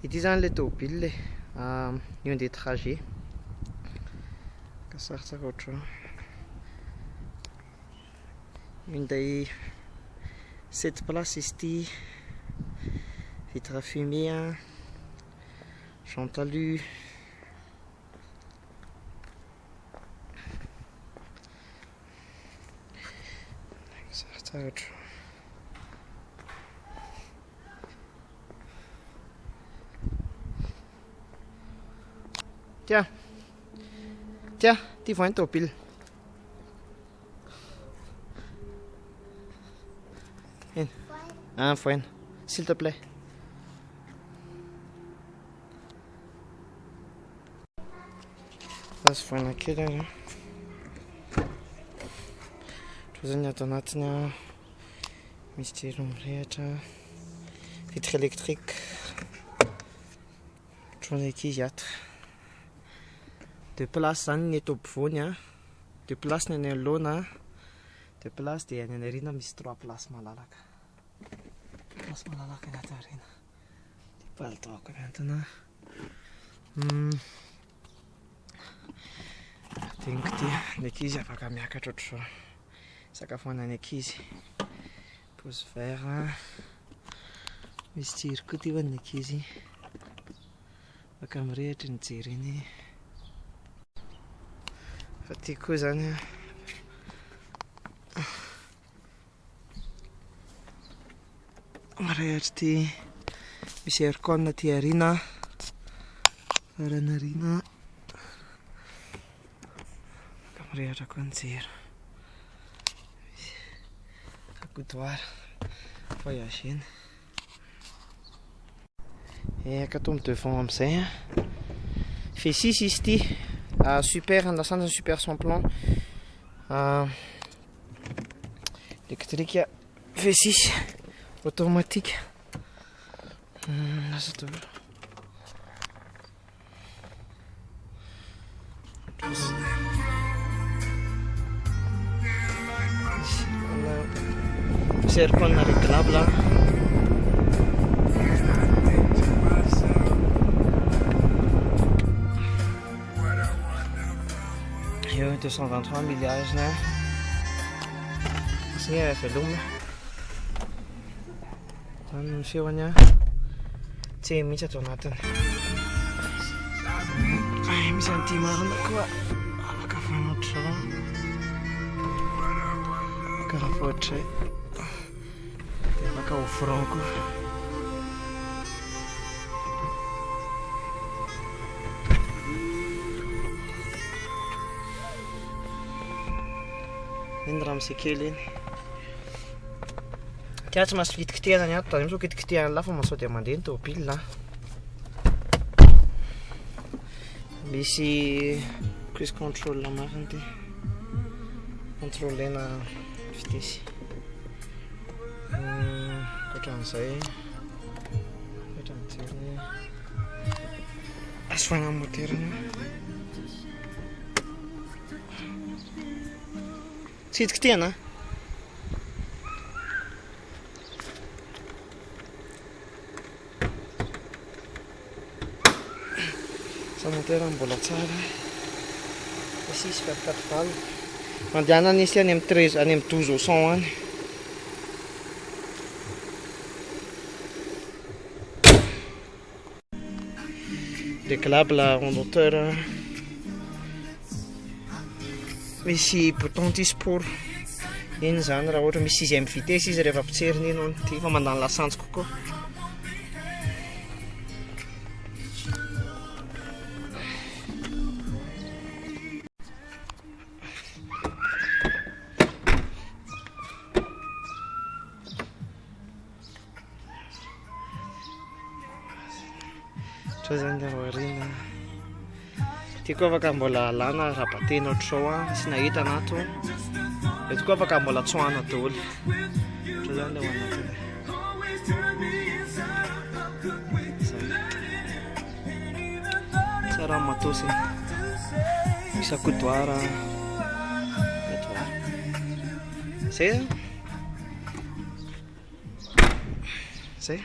Ity izany ilay tômôbila e, Hyundai Trajet. Ka sarotsara ohatr'izao. Hyundai 7 places izy ity. Vitre fumée, jante alu. Tsaratsara ohatr'izao. Tiens, tiens, ty voa ny tômôbila. Eny. Ah, voaina. S'il te plaît. Azo voaina kely ary. Ohatran'izay ny ato anatiny an. Misy jiro mirehitra. Vitre électrique. Ohatran'ny ankizy ato. Deux places zany ny eto ampovoany an. Deux places ny any anoloana. Deux places dia any aoriana misy trois places malalaka. Place malalaka ny ato aoriana. Dia palitao mihantona. Diniko ity, ny ankizy afaka miakatra ohatr'izao. Sakafoanan'ny ankizy. Pose vert. Misy jiro koa ity ho an'ny ankizy. Afaka mirehitra ny jiro iny. Fa ity koa izany an. Mirehitra ity. Misy aircon aty aoriana. Farany aoriana. Afaka mirehitra koa ny jiro. Accoudoir voyagena. Akato devant amin'izay an. V6 izy ity. Super, ny lasantsiny super sans plomb. Électrique V6 automatique. Lasa daholo. Misy aircon réglable. Eo 223 milliards na. Sy ny veloma. Zany ny feony a. Tsy hay mihitsy ato anatiny. Misy an'ity marina koa. Afaka foana ohatr'izao. Karaha ohatr'izay. Dia afaka ouvrant koa. Iny ramose kely iny. Ty tsy maintsy kitikitihana ny ato, tandremo sao kitikitihana lafa fa sao dia mandeha ny tômôbila. Misy cruise control marina ity. Contrôlena vitesse. Ankoatran'izay, ankoatran'ny jirony, asoahina ny moterany. Tsy kitikitihana. Sa moteur mbola tsara. 6 vers 4 valves. Mandehanana izy any amin'ny 13 any amin'ny 12 au 100 any. Réglable en hauteur. Misy bouton ity sport. Iny izany raha ohatra misy sixième vitesse izy rehefa potserina iny hono. Ity fa mandany lasantsy kokoa. Ohatran'izay zany ny ao aoriana. Ity koa afaka mbola alana rabatena ohatr'izao an, asiana entana ato. Eto koa afaka mbola tsoahana daholo. Ohatran'izay zany ny ao anatiny. Zay. Tsara ny matos e. Misy accoudoir. Accoudoir. Zay. Zay.